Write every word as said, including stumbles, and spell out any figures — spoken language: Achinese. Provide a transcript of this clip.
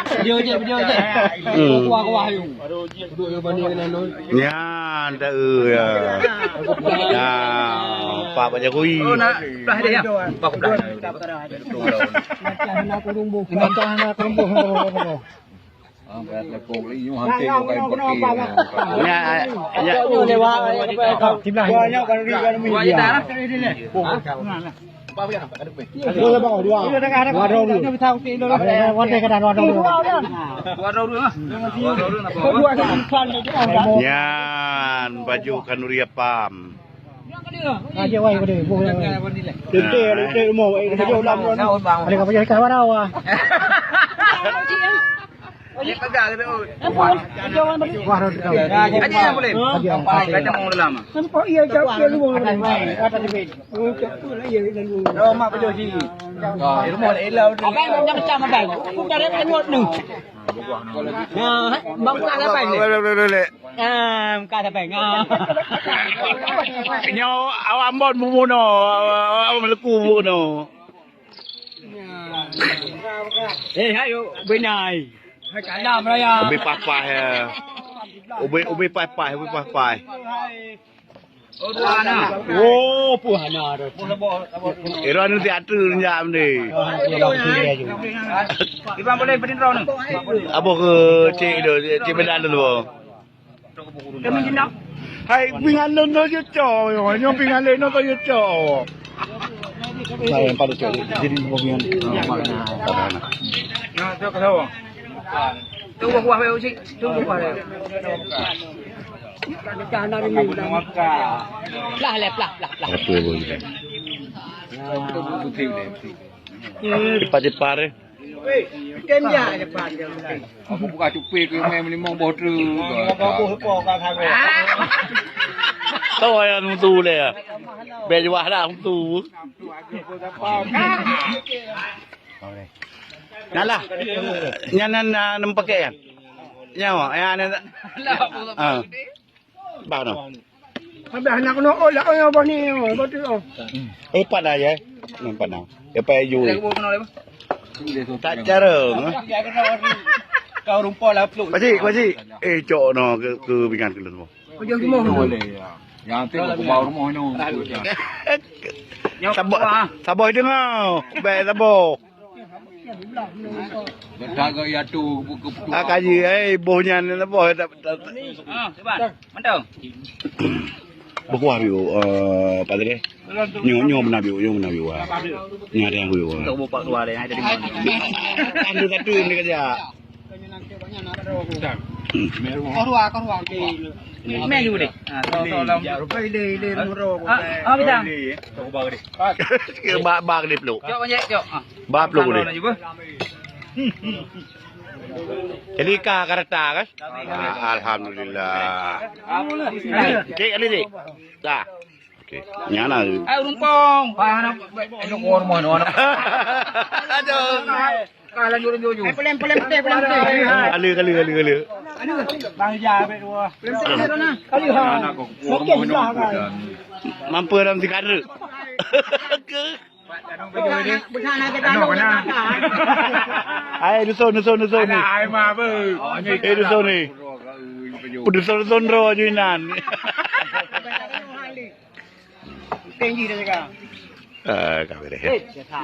Video je, video je. Hmm. Kuah-kuah you. Duduk you banding dengan anu. Nyan, tak, eh, ya. Ya, Pak, Pak Jokowi. Oh, nak pelah dia. Pak pelah. Lima tahun nak kerumbuh. Lima tahun nak kerumbuh. Ya, ya. Kiblah. Banyak kan, kan, dua juta. Dua juta. Nyan baju Kanuri Apam. Tete ada tete rumah, eh, ada orang. Ada apa jadi kawan awak? Wah, roti kau. Aja yang boleh. Aja. Kacang mau lama. Nampak iya jawab dia lu. Atas tebing. Abang, jangan pecah, abang. Aku tak ada tengok tu. Nah, bang, bukan apa ni? Ah, bukan apa ni? Ah. Nyoe awak Ambon bubunoe, awak, awak Meuleku bubunoe. Eh, ayo, benai. Ubé paih-paih, ya. Ubé, ubé paih-paih, ubé paih-paih. Oh, dua anak. Oh, puh anak tu. Ira ni teater ni jam ni. Ibang boleh berdiri ni. Apa ke cik tu? Cik Medan tu. Hai, pingan lôn tu je cok. Nyoe pingan lôn tu je cok. Nah, yang pada cok. Jadi bukan. Nah, tu kalau. Tu buah-buah baru cik. Tu buah-buah. Plah, leh, plah, plah, plah. Apa boleh? Cepat-cepat, eh. Aku buka cupi ke main melimong boh tu. Tahu yang mutu leh. Bej wah dah mutu. Nah lah. Nyan nan, ah, nem pakai kan? Nyawa, ya, nan. Ah. Bah noh. Habis anak noh, oh, lah, oh, bah ni, oh, bah tu, oh. Empat dah ya. Empat dah. Ya, pai ju. Tak cara. Kau rumpok lah, peluk. Pakcik, pakcik. Eh, cok noh ke, ke pingan ke lôn. Ujung timur. Boleh, ya. Yang tu aku bawa rumah ni. Sabar, sabar dengar. Baik, sabar. Bertaga ya tu, buka putu. Ah, kaji, eh, boh nyan, boh, tak, tak, tak. Ah, sabar. Mantap. Berkuah biu, eh, apa tadi? Nyoe, nyoe beuna biu, nyoe beuna biu. Nyoe ada yang biu. Untuk buka keluar deh, ada di mana? Satu-satu ni kerja. Kau dua, kau dua. Meh dulu deh. Ha, tolong. Ile, ile, murah. Ah, ah, bisa. Bak, bak dia peluk. Cok, cok, cok. Ah. Bak peluk dia. Jadi ka, ka rata kan? Ah, alhamdulillah. Cek kali ni. Dah. Okey. Nyan lah. Eh, rumpong. Aduh. Pelem, pelem, pelem, pelem. Kali, kali, kali, kali. Bang Ija, ambil dua. Pelem, pelem, pelem, nah. Kali, ha. Makin lah, kan. Mampu dalam tiga hari. Hai, dusun, dusun, dusun ni. Hai, ma, apa? Eh, dusun ni. Dusun, dusun roh juinan. Tinggi dah cakap. Ah, kami deh.